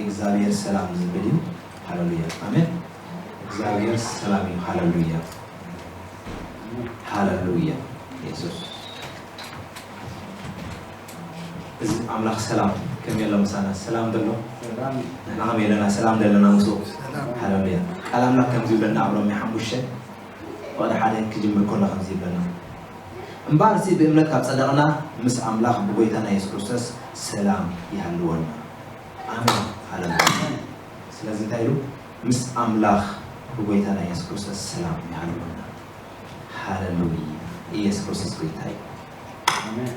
እግዚኣብሔር ሰላም ዝብል እዩ። ሃለሉያ፣ ኣሜን። እግዚኣብሔር ሰላም እዩ። ሃለሉያ፣ ሃለሉያ። የሱስ፣ እዚ ኣምላኽ ሰላም ከም የሎ ምሳና ሰላም ደሎ፣ ንሕና ከም የለና ሰላም ደለና ምስኡ። ሃለሉያ። ቃል ኣምላኽ ከም ዝብለና ኣብ ሮሜ ሓሙሽተ ፍቕዲ ሓደ ክጅምር ከሎ ከም ዝብለና፣ እምበኣርሲ ብእምነት ካብ ጸደቕና፣ ምስ ኣምላኽ ብጎይታና የሱስ ክርስቶስ ሰላም ይሃልወና። ኣሜን። ሃለሉያ። ስለዚ እንታይ ኢሉ? ምስ ኣምላኽ ብጎይታና የሱስ ክርስቶስ ሰላም ይሃልወና። ሃለሉያ። ኢየሱስ ክርስቶስ ጎይታ እዩ። ኣሜን።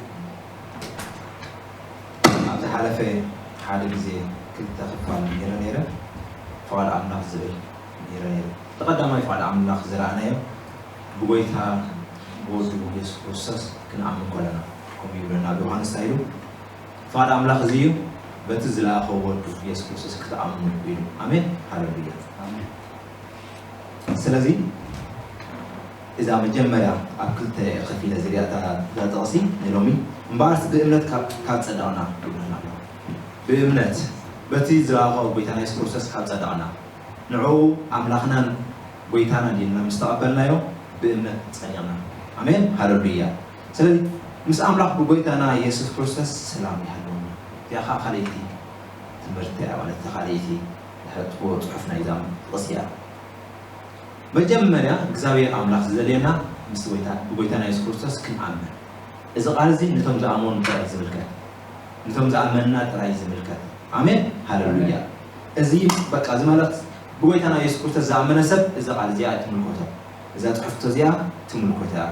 ኣብ ዝሓለፈ ሓደ ግዜ ክልተ ክፋል ነይረ ነይረ። ፍቓድ ኣምላኽ ዝብል ነይረ ነይረ። እቲ ቀዳማይ ፍቓድ ኣምላኽ ዝረኣናዮ ብጎይታ ብወዱ የሱስ ክርስቶስ ክንኣምን ከለና፣ ከምኡ ይብለና ኣብ ዮሃንስ እንታይ ኢሉ? ፍቓድ ኣምላኽ እዚ እዩ፣ በቲ ዝለኣኾ ወዱ የሱስ ክርስቶስ ክትኣምኑ ኢሉ። ኣሜን። ሃለሉያ። ኣሜን። ስለዚ እዛ መጀመርያ ኣብ ክልተ ከፊለ ዝሪኣ እታ፣ እዛ ጥቕሲ ናይ ሎሚ፣ እምበኣርስ ብእምነት ካብ፣ ካብ ጸደቕና ይብለና ኣሎ። ብእምነት በቲ ዝለኣኾ ጎይታና የሱስ ክርስቶስ ካብ ጸደቕና፣ ንዕኡ ኣምላኽናን ጎይታናን ኢልና ምስ ተቐበልናዮ ብእምነት ጸዲቕና። ኣሜን። ሃለሉያ። ስለዚ ምስ ኣምላኽ ብጎይታና የሱስ ክርስቶስ ሰላም ይሃልወና። እዚኣ ኸዓ ካልኣይቲ ትምህርቲ እያ ማለት እያ፣ ካልኣይቲ ትሕትዎ ጽሑፍ ናይዛ ጥቕሲ እያ። መጀመርያ እግዚኣብሔር ኣምላኽ ዝደልየና ምስ ጎይታ፣ ብጎይታና የሱስ ክርስቶስ ክንኣምን። እዚ ቃል እዚ ነቶም ዝኣመኑ ጥራይ ዝምልከት፣ ነቶም ዝኣመንና ጥራይ ዝምልከት። ኣሜን። ሃለሉያ። እዚ በቃ፣ እዚ ማለት ብጎይታና የሱስ ክርስቶስ ዝኣመነ ሰብ እዚ ቃል እዚኣ ትምልከቶ። እዛ ጽሕፍቶ እዚኣ ትምልከቶ እያ።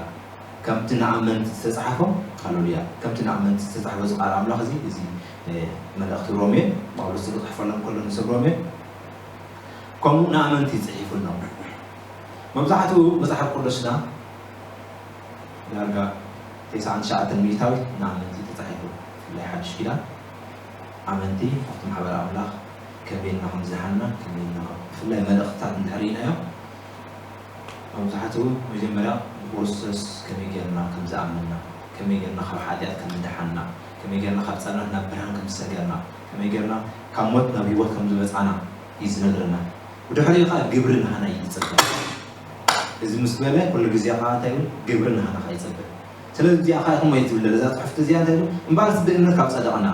ከምቲ ንኣመንቲ ዝተጻሕፎ፣ ሃለሉያ፣ ከምቲ ንኣመንቲ ዝተጻሕፎ እዚ ቃል ኣምላኽ እዚ፣ እዚ፣ እ፣ መልእኽቲ ሮሜ፣ ጳውሎስ ዝጽሕፈሎም ከሎ ንሰብ ሮሜ፣ ከምኡ ንኣመንቲ ጽሒፉሎም። መብዛሕትኡ መጽሓፍ ቅዱስና ዳርጋ ተስዓን ትሽዓተን ሚእታዊት ንኣመንቲ ተጻሒፉ። ብፍላይ ሓድሽ ኪዳን ኣመንቲ ኣብቲ ማሕበር ኣምላኽ ከመይ ኢልና ከም ዝደሓንና፣ ከመይ ኢልና፣ ብፍላይ መልእኽትታት እንድሕር ርኢናዮ፣ መብዛሕትኡ መጀመርያ ብክርስቶስ ከመይ ጌርና ከም ዝኣመንና፣ ከመይ ጌርና ካብ ሓጢኣት ከም ዝደሓንና፣ ከመይ ጌርና ካብ ጸልማት ናብ ብርሃን ከም ዝሰገርና፣ ከመይ ጌርና ካብ ሞት ናብ ህይወት ከም ዝመጻና እዩ ዝነግረና። ብድሕሪኡ ኸዓ ግብሪ ናህና እዩ ዝጽበ። እዚ ምስ በለ ኩሉ ግዜ ኸዓ እንታይ ይብል? ግብሪ ናህና ኸዓ ይጽበ። ስለዚ እዚኣ ኸዓ ኢኹም ወይ ትብል እዛ ጽሕፍቲ እዚኣ እንታይ ይብል? እምበኣርስ ብእምነት ካብ ጸደቕና፣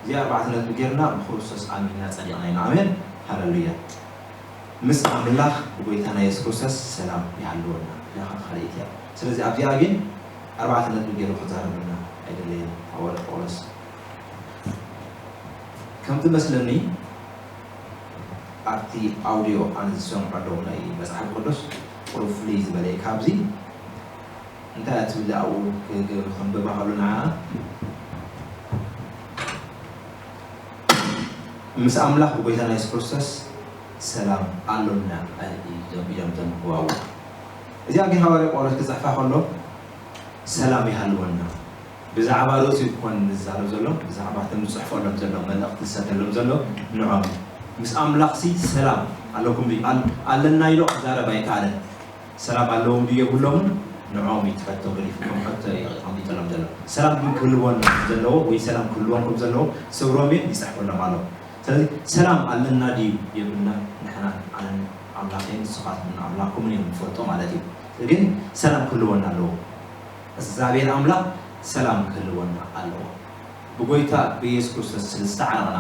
እዚኣ ኣርባዕተ ነጥቢ ጌርና ብክርስቶስ ኣሚንና ጸዲቕና ኢና። ኣሜን። ሃለሉያ። ምስ ኣምላኽ ብጎይታና የሱስ ክርስቶስ ሰላም ይሃልወና። እዚኣ ኸዓ ካልኣይቲ እያ። ስለዚ ኣብዚኣ ግን ኣርባዕተ ነጥቢ ገይሩ ክዛረበልና ኣይደለየን ሃዋርያ ጳውሎስ። ከም ዝመስለኒ ኣብቲ ኣውድዮ ኣነ ዝሰምዖ ኣለዉ ናይ መጽሓፍ ቅዱስ ቁሩብ ፍልይ ዝበለ እዩ ካብዚ። እንታይ እያ ትብል ኣብኡ ክ-፣ ክ-፣ ከንብባ ከሎ ንዓ፣ ምስ ኣምላኽ ብጎይታና የሱስ ክርስቶስ ሰላም ኣሎና፣ እ፣ ኢሎም፣ ኢሎም ዘንብቡ ኣብኡ። እዚኣ ግን ሃዋርያ ጳውሎስ ክጽሕፋ ከሎ ሰላም ይሃልወና። ብዛዕባ ርእሱ ይኮን ዝዛረብ ዘሎ፣ ብዛዕባ እቶም ዝጽሕፈሎም ዘሎ መልእኽቲ ዝሰደሎም ዘሎ ንዖም እዩ። ምስ ኣምላኽሲ ሰላም ኣለኩም ድዩ? ኣል-፣ ኣለና ኢሉ ክዛረብ ኣይከኣለን። ሰላም ኣለዎም ድዩ የብሎምን? ንዖም እዩ እቲ ሕቶ ገዲፉ፣ ከም ሕቶ እዩ ኣቐሚጠሎም ዘሎ። ሰላም ግን ክህልወን ዘለዎ ወይ ሰላም ክህልወን ከም ዘለዎ ሰብ ሮሜ ይጽሕፈሎም ኣሎ። ስለዚ ሰላም ኣለና ድዩ የብልና? ንሕና ኣነን ኣምላኸይን ንስኻትኩምን ኣምላኽኩምን እዮም ንፈልጦ ማለት እዩ። ግን ሰላም ክህልወና ኣለዎ። እግዚኣብሔር ኣምላኽ ሰላም ክህልወና ኣለዎ። ብጎይታ ብኢየሱስ ክርስቶስ ስለ ዝተዓረቕና።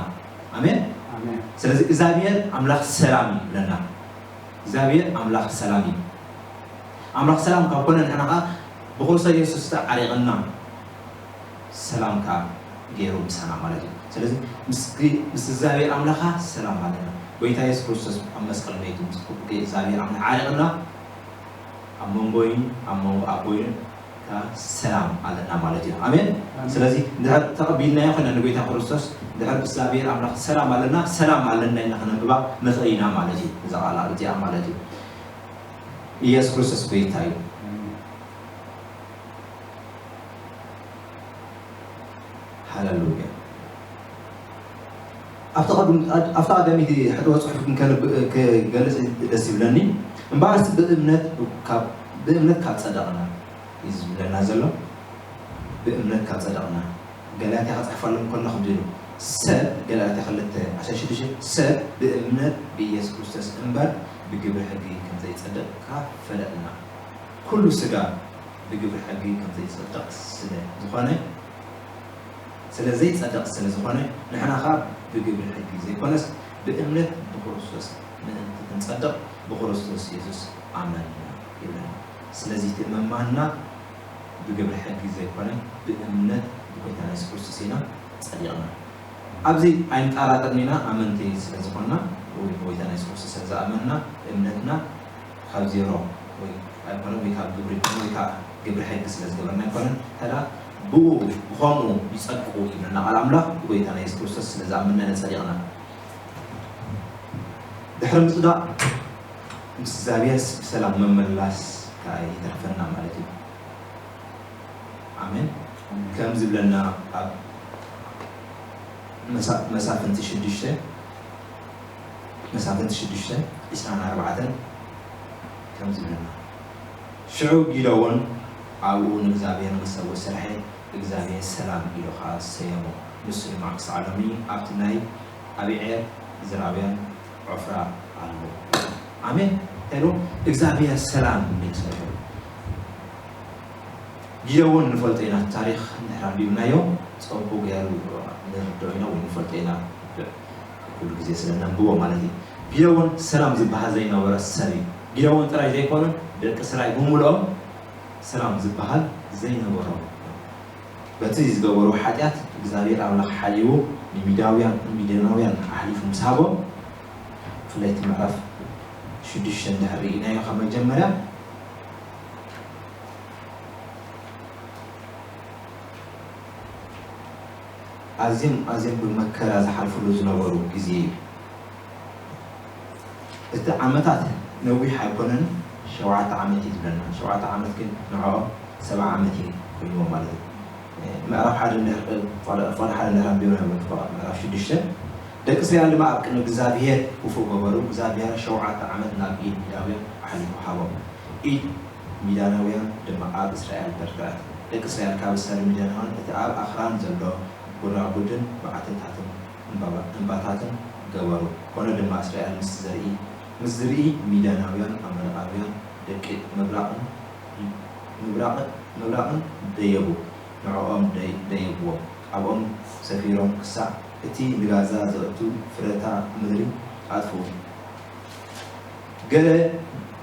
ኣሜን። ኣሜን። ስለዚ እግዚኣብሔር ኣምላኽ ሰላም እዩ ይብለና። እግዚኣብሔር ኣምላኽ ሰላም እዩ። ኣምላኽ ሰላም ካብ ኮነ ንሕና ኸዓ ብክርስቶስ ኢየሱስ ተዓሪቕና ሰላም ከኣ ገይሩ ምሳና ማለት እዩ። ስለዚ ምስ ግ-፣ ምስ እግዚኣብሔር ኣምላኻ ሰላም ኣለና። ጎይታ ኢየሱስ ክርስቶስ ኣብ መስቀል መይቱ ምስ እግዚኣብሔር ኣምላኽ ዓሪቕና ኣብ መንጎይን ኣብ መንጎ ኣቦይን ከኣ ሰላም ኣለና ማለት እዩ። ኣሜን። ኣሜን። ስለዚ እንድሕር ተቐቢልናዮ ኮይና ንጎይታ ክርስቶስ፣ እንድሕር ብእግዚኣብሔር ኣምላኽ ሰላም ኣለና፣ ሰላም ኣለና ኢልና ከነንብባ ንኽእል ኢና ማለት እዩ። እዛ ቃል እዚኣ ማለት እዩ። ኢየሱስ ክርስቶስ ጎይታ እዩ። ኣሜን። ሃሌሉያ። ኣብቲ ቀድም-፣ ኣብታ ቀዳመይቲ ሕጥወ ጽሑፍ ግን ከንብ-፣ ክገልጽ ደስ ይብለኒ። እምበኣርስ ብእምነት ካብ፣ ብእምነት ካብ ጸደቕና እዩ ዝብለና ዘሎ። ብእምነት ካብ ጸደቕና። ገላትያ ክጽሕፈሎም ከሎ ከምዚ ኢሉ፣ ሰብ፣ ገላትያ ክልተ ዓሰርተ ሽዱሽተ፣ ሰብ ብእምነት ብኢየሱስ ክርስቶስ እምበር ብግብሪ ሕጊ ከም ዘይጸድቕ ካብ ፈለጥና፣ ኩሉ ስጋ ብግብሪ ሕጊ ከም ዘይጸድቕ ስለ ዝኾነ፣ ስለ ዘይጸድቕ ስለ ዝኾነ፣ ንሕና ኸኣ ብግብሪ ሕጊ ዘይኮነስ ብእምነት ብክርስቶስ ምእንቲ ክንጸድቕ ብክርስቶስ የሱስ ኣመንና ይብለና። ስለዚ እቲ ምእማንና ብግብሪ ሕጊ ዘይኮነ ብእምነት ብጎይታና የሱስ ክርስቶስ ኢና ጸዲቕና። ኣብዚ ኣይንጠራጠርን ኢና፣ ኣመንቲ ስለ ዝኾንና ወይ ብጎይታና የሱስ ክርስቶስ ስለ ዝኣመንና እምነትና ካብ ዜሮ ወይ ኣይኮነን ወይ ካብ ግብሪ ይኮነ ወይ ካብ ግብሪ ሕጊ ስለ ዝገበርና ኣይኮነን። እንተ ደኣ ብኡ ብኸምኡ ይጸድቁ ይብለና ቃል ኣምላኽ፣ ብጎይታና የሱስ ክርስቶስ ስለ ዝኣመንና ኢና ጸዲቕና። ድሕሪ ምጽዳቕ ምስ እግዚኣብሔር ብሰላም ምምላስ ከኣ ይተርፈና ማለት እዩ። ኣሜን። ከም ዝብለና ኣብ መሳ-፣ መሳፍንቲ ሽዱሽተ፣ መሳፍንቲ ሽዱሽተ፣ ዕስራን ኣርባዕተን ከም ዝብለና፣ ሽዑ ጊደዎን ኣብኡ ንእግዚኣብሔር መሰውኢ ሰርሐ፣ እግዚኣብሔር ሰላም ኢሉ ኸኣ ሰየሞ። ንሱ ድማ ክሳዕ ሎሚ ኣብቲ ናይ ኣቢዔር፣ ዝራብያን ዖፍራ ኣሎ። ኣሜን። እንታይ ኢሉ? እግዚኣብሔር ሰላም ኢሉ ሰየሞ። ጊደዎን ንፈልጦ ኢና፣ ታሪኽ እንድሕር ኣንቢብናዮ፣ ጽቡቕ ገይሩ ንርድኦ ኢና ወይ ንፈልጦ ኢና፣ ኩሉ ግዜ ስለ ነንብቦ ማለት እዩ። ጊደዎን ሰላም ዝበሃል ዘይነበሮ ሰብ እዩ። ጊደዎን ጥራይ ዘይኮነ፣ ደቂ እስራኤል ብምልኦም ሰላም ዝበሃል ዘይነበሮም እዮም። በቲ ዝገበርዎ ሓጢኣት እግዚኣብሔር ኣምላኽ ሓሊዉ ንሚዳውያን፣ ንሚድያናውያን ኣሕሊፉ ምስ ሃቦም፣ ብፍላይ እቲ ምዕራፍ ሽዱሽተ እንድሕር ርኢናዮ ካብ መጀመርያ፣ ኣዝዮም፣ ኣዝዮም ብመከራ ዝሓልፍሉ ዝነበሩ ግዜ እዩ። እቲ ዓመታት ነዊሕ ኣይኮነን፣ ሸውዓተ ዓመት እዩ ዝብለና። ሸውዓተ ዓመት ግን ንዕኦም ሰብዓ ዓመት እዩ ኮይንዎም ማለት እዩ። ምዕራፍ ሓደ እንድሕር፣ ፍቕዲ፣ ፍቕዲ ሓደ እንድሕር ኣንቢብና ነበር፣ ምዕራፍ ሽዱሽተ፣ ደቂ እስራኤል ድማ ኣብ ቅድሚ እግዚኣብሔር ክፉእ ገበሩ። እግዚኣብሔር ሸውዓተ ዓመት ናብ ኢድ ሚዳውያን ኣሕሊፉ ሃቦም። ኢድ ሚዳናውያን ድማ ኣብ እስራኤል በርትዐት። ደቂ እስራኤል ካብ ዝሳለ ሚዳናውያን እቲ ኣብ ኣኽራን ዘሎ ጎዳጉድን በዓትታትን እምባባ-፣ እምባታትን ገበሩ። ኮነ ድማ እስራኤል ምስ ዘርኢ፣ ምስ ዝርኢ ሚዳናውያን፣ ኣማሌቃውያን፣ ደቂ ምብራቕን፣ ምብራቕ-፣ ምብራቕን ደየቡ። ንዕኦም ደይ-፣ ደየብዎም። ኣብኦም ሰፊሮም ክሳዕ እቲ ንጋዛ ዘእቱ ፍረታ ምድሪ ኣጥፍኡ። ገለ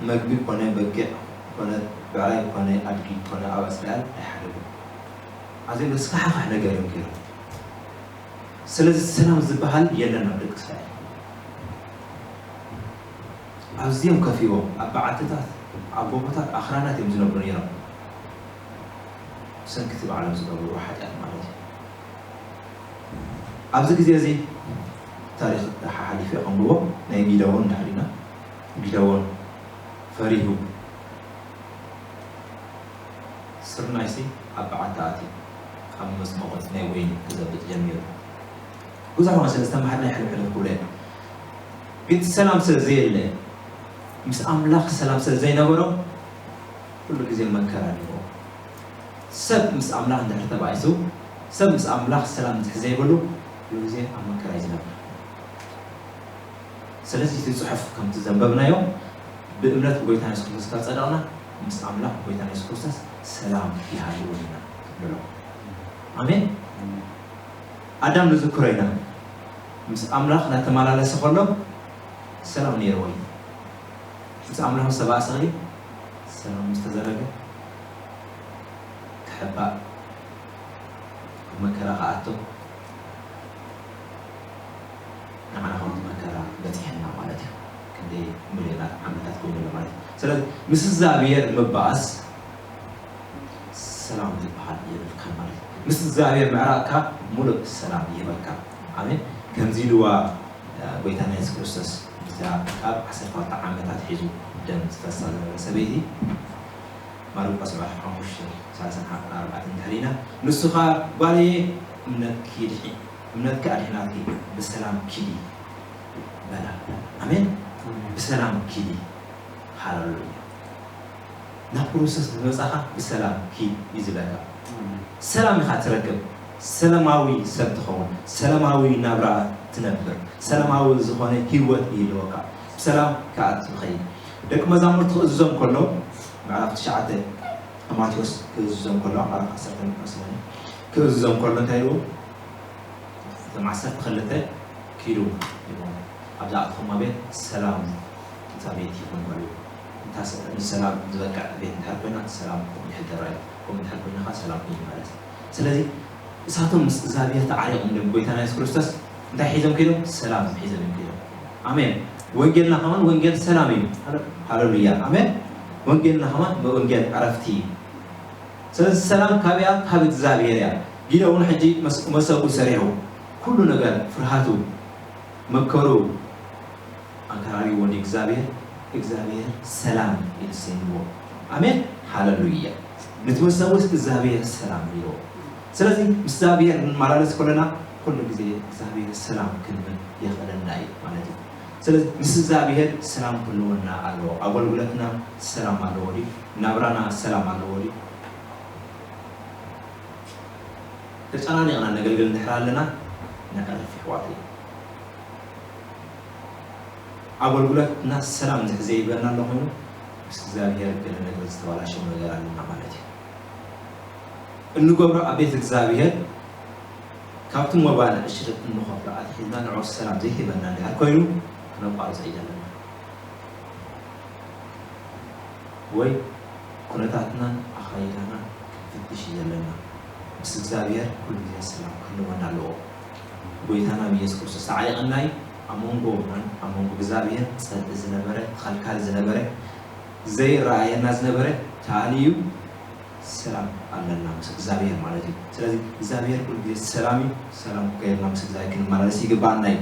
መግቢ ኮነ በጊዕ ኮነ ብዕራይ ኮነ ኣድጊ ኮነ ኣብ እስራኤል ኣይሓደጉን። ኣዝዮም ዘስካሕክሕ ነገር እዮም ገይሮም። ስለዚ ሰላም ዝበሃል የለን ኣብ ደቂ እስራኤል። ኣዝዮም ከፊኦም ኣብ በዓትታት፣ ኣብ ጎቦታት፣ ኣኽራናት እዮም ዝነብሩ ነይሮም። ብሰንኪ እቲ ባዕሎም ዝገበርዎ ሓጢኣት ማለት እዩ። ኣብዚ ግዜ እዚ ታሪኽ ሓሓሊፈ ከንብቦ፣ ናይ ጊደዎን ድሕሪና፣ ጊደዎን ፈሪሁ፣ ስርናይሲ ኣብ በዓቲ ኣትዩ፣ ካብ መጽመቑ ናይ ወይኒ ክዘብጥ ጀሚሩ። ብዙሕ እኳ ስለ ዝተማሃርና ሕልፍ ሕልፍ ክብሎ እየ። ግን ሰላም ስለ ዘየለ፣ ምስ ኣምላኽ ሰላም ስለ ዘይነበሮ፣ ኩሉ ግዜ መከራ ነይርዎ። ሰብ ምስ ኣምላኽ እንድሕር ተባኢሱ፣ ሰብ ምስ ኣምላኽ ሰላም እንድሕር ዘይብሉ፣ ኩሉ ግዜ ኣብ መከራ እዩ ዝነብር። ስለዚ እቲ ጽሑፍ ከምቲ ዘንበብናዮ፣ ብእምነት ብጎይታና የሱስ ክርስቶስ ካብ ጸደቕና፣ ምስ ኣምላኽ ብጎይታና የሱስ ክርስቶስ ሰላም ይሃልወና ንብሎ። ኣሜን። ኣዳም ንዝክሮ ኢና። ምስ ኣምላኽ እናተመላለሰ ከሎ ሰላም ነይርዎ እዩ። ምስ ኣምላኽ ምስ ተባእሰ ግን ሰላም ምስ ተዘረገ፣ ክሕባእ፣ ኣብ መከራ ክኣቱ፣ ንዓና ከምቲ መከራ በጺሐና ማለት እዩ። ክንደይ ሚልዮናት ዓመታት ኮይኑ ኣሎ ማለት እዩ። ስለዚ ምስ እግዚኣብሔር ምባኣስ ሰላም ዝበሃል የብልካን ማለት እዩ። ምስ እግዚኣብሔር ምዕራቕካ ሙሉእ ሰላም ይህበካ። ኣሜን። ከምዚ ኢልዋ፣ እ፣ ጎይታና የሱስ ክርስቶስ፣ ምስታ ካብ ዓሰርተ ክልተ ዓመት ኣትሒዙ ደም ዝፈሳ ዝነበረ ሰበይቲ፣ ማርቆስ ምዕራፍ ሓሙሽተ ሰላሳን ኣርባዕተን እንድሕር ኢና፣ ንሱ ኸኣ፣ "ጓለየ፣ እምነትኪ ድሒ-፣ እምነትኪ ኣድሒናኪ፣ ብሰላም ኪዲ" በላ። ኣሜን። ኣሜን። ብሰላም ኪዲ። ሃሌሉያ። ናብ ክርስቶስ ምስ መጻኻ ብሰላም ኪድ እዩ ዝብለካ። ኣሜን። ሰላም ኢኻ ትረክብ። ሰላማዊ ሰብ ትኸውን፣ ሰላማዊ ናብራ ትነብር፣ ሰላማዊ ዝኾነ ህይወት ይህልወካ፣ ብሰላም ከኣ ትኸይድ። ደቂ መዛሙርቲ ክእዝዞም ከሎ፣ ምዕራፍ ትሽዓተ ማቴዎስ ክእዝዞም ከሎ፣ ምዕራፍ ዓሰርተ መስለኒ፣ ክእዝዞም ከሎ እንታይ ኢልዎ? እቶም ዓሰርተ ክልተ፣ "ኪዱ" ይብሎም። "ኣብዛ ኣተኹማ ቤት ሰላም እታ ቤት ይኹን" በሉ። እንታ ሰ-፣ ንሰላም ዝበቅዕ ቤት እንድሕር ኮይና፣ ሰላም ይሕደራ እዩ። ከምኡ እንድሕር ኮይና ኸዓ ሰላም እዩ ማለት እዩ። ስለዚ እሳቶም ምስ እግዚኣብሔር ተዓሪቖም እዮም። ጎይታና የሱስ ክርስቶስ እንታይ ሒዞም ከይዶም? ሰላም ሒዞም እዮም ከይዶም። ኣሜን። ወንጌልና ከማን ወንጌል ሰላም እዩ። ሃለ-፣ ሃለሉያ። ኣሜን። ወንጌልና ከማን ወንጌል ዕረፍቲ እዩ። ስለዚ ሰላም ካበይ እያ? ካብ እግዚኣብሔር እያ። ጊደዎን ሕጂ መስ-፣ መሰቡ ሰሪሑ፣ ኩሉ ነገር፣ ፍርሃቱ፣ መከሩ ኣንከራሪዎ ንእግዚኣብሔር፣ እግዚኣብሔር ሰላም ኢሉ ሰይምዎ። ኣሜን። ሃለሉያ። ነቲ መሰቡስ እግዚኣብሔር ሰላም ኢልዎ። ስለዚ ምስ እግዚኣብሔር እንመላለስ ከለና ኩሉ ግዜ እግዚኣብሔር ሰላም ክንብል የኽእለና እዩ ማለት እዩ። ስለዚ ምስ እግዚኣብሔር ሰላም ክህልወና ኣለዎ። ኣገልግሎትና ሰላም ኣለዎ ድዩ? ናብራና ሰላም ኣለዎ ድዩ? ተጨናኒቕና ነገልግል እንድሕር ኣለና፣ ነዕርፍ፣ የሕዋተይ። ኣገልግሎትና ሰላም እንድሕር ዘይብለና ኣሎ ኮይኑ፣ ምስ እግዚኣብሔር ገለ ነገር ዝተበላሸወ ነገር ኣለና ማለት እዩ። እንገብሮ ኣብ ቤት እግዚኣብሔር ካብቲ መባልዕ ሽርጥ እንኸፍሎ ኣትሒዝና ንዕኡ ሰላም ዘይሂበና እንድሕር ኮይኑ፣ ክነቋርጾ እዩ ዘለና። ወይ ኩነታትናን ኣኻይዳናን ክንፍትሽ እዩ ዘለና። ምስ እግዚኣብሔር ኩሉ ግዜ ሰላም ክህልወና ኣለዎ። ጎይታና ብኢየሱስ ክርስቶስ ተዓሊቐና እዩ። ኣብ መንጎናን ኣብ መንጎ እግዚኣብሔር ጸልኢ ዝነበረ፣ ተኸልካሊ ዝነበረ፣ ዘይረኣየና ዝነበረ ተኣልዩ ሰላም ኣለና ምስ እግዚኣብሔር ማለት እዩ። ስለዚ እግዚኣብሔር ኩሉ ግዜ ሰላም እዩ። ሰላም ከየልና ምስ እግዚኣብሔር ክንመላለስ ይግባኣና እዩ።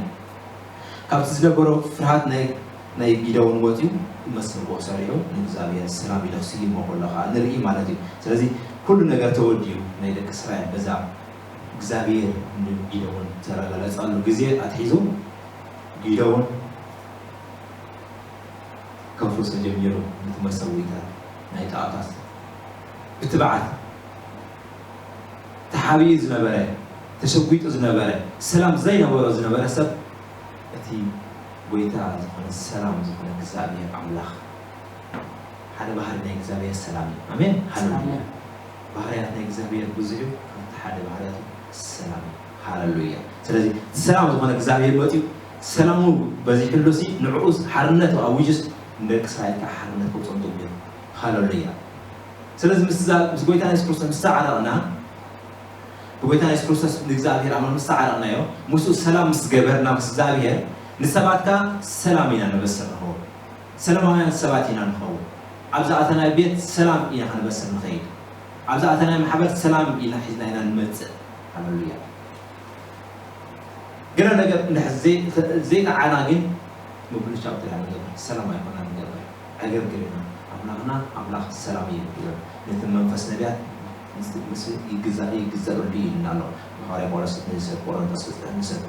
ካብቲ ዝነበሮ ፍርሃት ናይ፣ ናይ ጊደዎን ወፂኡ መሰብኦ ሰሪሑ ንእግዚኣብሔር ሰላም ኢሉ ክስይሞ ከሎ ከዓ ንርኢ ማለት እዩ። ስለዚ ኩሉ ነገር ተወዲኡ ናይ ደቂ እስራኤል በዛ እግዚኣብሔር ንጊደዎን ተረጋገጸሉ ግዜ ኣትሒዙ ጊደዎን ከፍርሶ ጀሚሩ ነቲ መሰዊኢታት ናይ ጣዖታት ብትብዓት ተሓቢኡ ዝነበረ፣ ተሸጒጡ ዝነበረ፣ ሰላም ዘይነበሮ ዝነበረ ሰብ፣ እቲ ጎይታ ዝኾነ ሰላም ዝኾነ እግዚኣብሔር ኣምላኽ፣ ሓደ ባህሪ ናይ እግዚኣብሔር ሰላም እዩ። ኣሜን። ሃሌሉያ። ኣሜን። ባህርያት ናይ እግዚኣብሔር ብዙሕ እዩ። ካብቲ ሓደ ባህርያቱ ሰላም እዩ። ሃሌሉያ። ስለዚ ሰላም ዝኾነ እግዚኣብሔር መፂኡ ሰላሙ በዚሕሉ ሲ ንዕኡ ሓርነት ኣዊጁስ ንደቂ እስራኤል ከዓ ሓርነት ከውፅኦም ጀሚሩ። ሃሌሉያ። ስለዚ ምስ እዛ-፣ ምስ ጎይታ የሱስ ክርስቶስ ምስ ተዓረቕና፣ ብጎይታ የሱስ ክርስቶስ ንእግዚኣብሔር ኣምላኽ ምስ ተዓረቕናዮ፣ ምስኡ ሰላም ምስ ገበርና ምስ እግዚኣብሔር፣ ንሰባት ከኣ ሰላም ኢና ነበስር ንኸውን። ሰላማውያን ሰባት ኢና ንኸውን። ኣብ ዝኣተናዮ ቤት ሰላም ኢና ከነበስር ንኸይድ። ኣብ ዝኣተናዮ ማሕበር ሰላም ኢና ሒዝና ኢና ንመጽእ። ሃሌሉያ። ገለ ነገር እንድሕር ዘይ-፣ ዘይጠዓና ግን ምብልሻው ጥራሕ ንገብር፣ ሰላም ኣይኮናን ንገብር። ዕግርግር ኢና። ኣምላኽና ኣምላኽ ሰላም እዩ ይብል። ነቲ መንፈስ ነቢያት ምስ፣ ምስ ይግዛእ፣ ይግዘኣሉ እዩ ኢልና ኣሎ። ሃዋርያ ጳውሎስ ንሰብ ቆሮንቶስ ክጽሕፍ፣ ንሰብ፣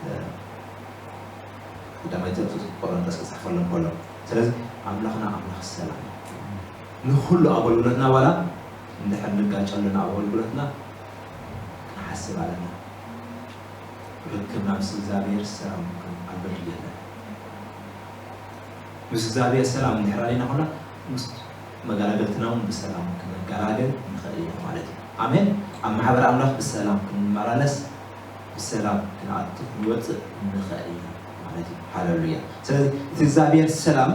እ፣ ቀዳማይ ቆሮንቶስ ክጽሕፈሎም ከሎ። ስለዚ ኣምላኽና ኣምላኽ ሰላም እዩ። ንኹሉ ኣገልግሎትና ዋላ እንድሕር ንጋጨሉ ናብ ኣገልግሎትና ክንሓስብ ኣለና። ርክብና ምስ እግዚኣብሔር ሰላም ከም ኣልበርት የለን። ምስ እግዚኣብሔር ሰላም እንድሕር ኣለና ኮና፣ ምስ መጋላገልትና እውን ብሰላም ክንገላገል ንኽእል ኢና ማለት እዩ። ኣሜን። ኣብ ማሕበር ኣምላኽ ብሰላም ክንመላለስ፣ ብሰላም ክንኣቱ ክንወፅእ ንኽእል ኢና ማለት እዩ። ሃሌሉያ። ስለዚ እቲ እግዚኣብሔር ሰላም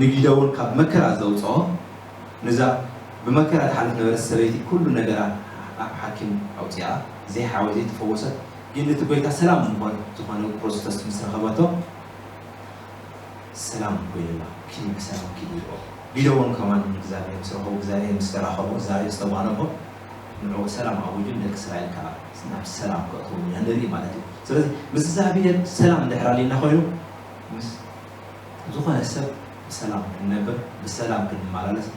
ንጊደውን ካብ መከራ ዘውፅኦ፣ ነዛ ብመከራ ትሓልፍ ነበረት ሰበይቲ ኩሉ ነገራ ኣብ ሓኪም ኣውፅኣ፣ ዘይሓወየ ዘይተፈወሰት፣ ግን እቲ ጎይታ ሰላም ዝኾነ፣ ዝኾነ ክርስቶስ ምስ ረኸበቶ፣ ሰላም ኮይኑላ፣ ኪድ ሰላም ኪድ ኢልዎ። ጊደዎን ከማን እግዚኣብሔር ምስ ረኸቡ፣ እግዚኣብሔር ምስ ተራኸቡ፣ እግዚኣብሔር ዝተጓነፎ፣ ንዕኡ ሰላም ኣዊጁ ንደቂ እስራኤል ከዓ ናብ ሰላም ከእትዎም ኢና ንርኢ ማለት እዩ። ስለዚ ምስ እግዚኣብሔር ሰላም እንድሕር ኣሊና ኮይኑ፣ ምስ ዝኾነ ሰብ ብሰላም ክንነብር፣ ብሰላም ክንመላለስ፣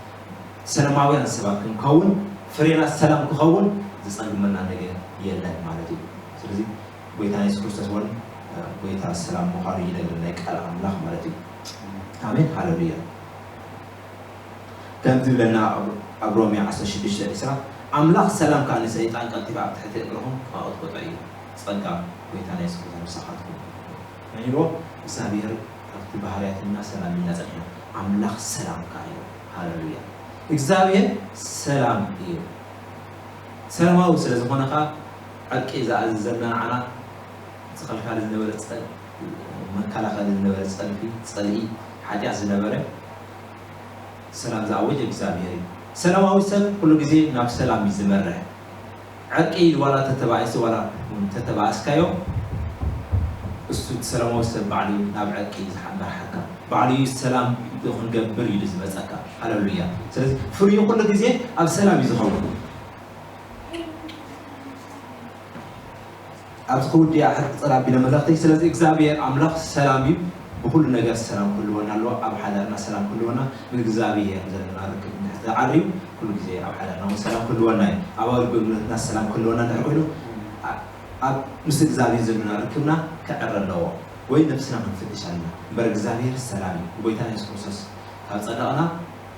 ሰላማውያን ሰባት ክንከውን፣ ፍሬና ሰላም ክኸውን ዝጸግመና ነገር የለን ማለት እዩ። ስለዚ ጎይታ የሱስ ክርስቶስ እውን፣ እ፣ ጎይታ ሰላም ምዃኑ ይነግረና ናይ ቃል ኣምላኽ ማለት እዩ። ኣሜን፣ ሃሌሉያ። ከምዚ ዝብለና ኣብ፣ ኣብ ሮሜ ዓሰርተ ሽዱሽተ ዕስራ፣ ኣምላኽ ሰላም ከኣ ንሰይጣን ቀልጢፋ ኣብ ትሕቲ እግርኹም ክቐጥቅጦ እዩ። ጸጋ ጎይታና የሱስ ክርስቶስ ምሳኻትኩም ይኹን። መን ኢልዎ? እግዚኣብሔር ካብቲ ባህርያትና ሰላም ኢልና ጸኒሕና። ኣምላኽ ሰላም ከኣ እዩ። ሃለሉያ። እግዚኣብሔር ሰላም እዩ። ሰላማዊ ስለ ዝኾነ ከኣ ዕርቂ ዝኣዘዘና ንዓና ዝኸልካሊ ዝነበረ ጸል-፣ መከላኸሊ ዝነበረ ጸልፊ፣ ጸልኢ፣ ሓጢኣት ዝነበረ ሰላም ዝኣወጀ እግዚኣብሔር እዩ። ሰላማዊ ሰብ ኩሉ ግዜ ናብ ሰላም እዩ ዝመርሕ። ዕርቂ ዋላ ተተባኢሱ ዋላ ተተባኣስካዮ፣ እሱ እቲ ሰላማዊ ሰብ ባዕሉ እዩ ናብ ዕርቂ ዝሓ-፣ መርሓካ። ባዕሉ እዩ ሰላም ክንገብር እዩ ዝመጸካ። ሃለሉያ። ስለዚ ፍርዩ ኩሉ ግዜ ኣብ ሰላም እዩ ዝኸውን። ኣብዚ ክውድእ እየ ሕጽር ኣቢለ መልእኽተይ። ስለዚ እግዚኣብሔር ኣምላኽ ሰላም እዩ። ብኹሉ ነገር ሰላም ክህልወና ኣለዎ። ኣብ ሓዳርና ሰላም ክህልወና፣ ብእግዚኣብሔር ዘለና ርክብ እንድሕር ተዓርዩ፣ ኩሉ ግዜ ኣብ ሓዳርና እውን ሰላም ክህልወና እዩ። ኣብ ኣገልግሎትና ሰላም ክህልወና እንድሕር ኮይኑ፣ ኣ-፣ ኣብ ምስ እግዚኣብሔር ዘለና ርክብና ክዕረ ኣለዎ። ወይ ነብስና ክንፍትሽ ኣለና። እምበር እግዚኣብሔር ሰላም እዩ። ብጎይታና የሱስ ክርስቶስ ካብ ጸደቕና፣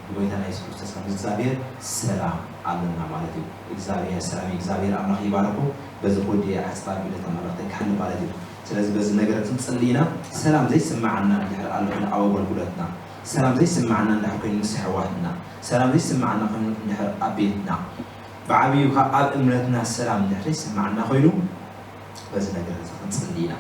ብጎይታና የሱስ ክርስቶስ ካብ እግዚኣብሔር ሰላም ኣለና ማለት እዩ። እግዚኣብሔር ሰላም እዩ። እግዚኣብሔር ኣምላኽ ይባርኩም። በዚ ክወዲ እየ ሓጽር ኣቢለ እታ መልእኽተይ ክሓልፍ ማለት እዩ። ስለዚ በዚ ነገር ክንጽሊ ኢና። ሰላም ዘይስምዓና እንድሕር ኣሎ ኮይኑ ኣብ ኣገልግሎትና፣ ሰላም ዘይስምዓና እንድሕር ኮይኑ ምስ ኣሕዋትና፣ ሰላም ዘይስምዓና ኮይኑ እንድሕር ኣብ ቤትና፣ ብዓብዩ ከኣ ኣብ እምነትና ሰላም እንድሕር ዘይስምዓና ኮይኑ በዚ ነገር እዚ ክንጽሊ ኢና።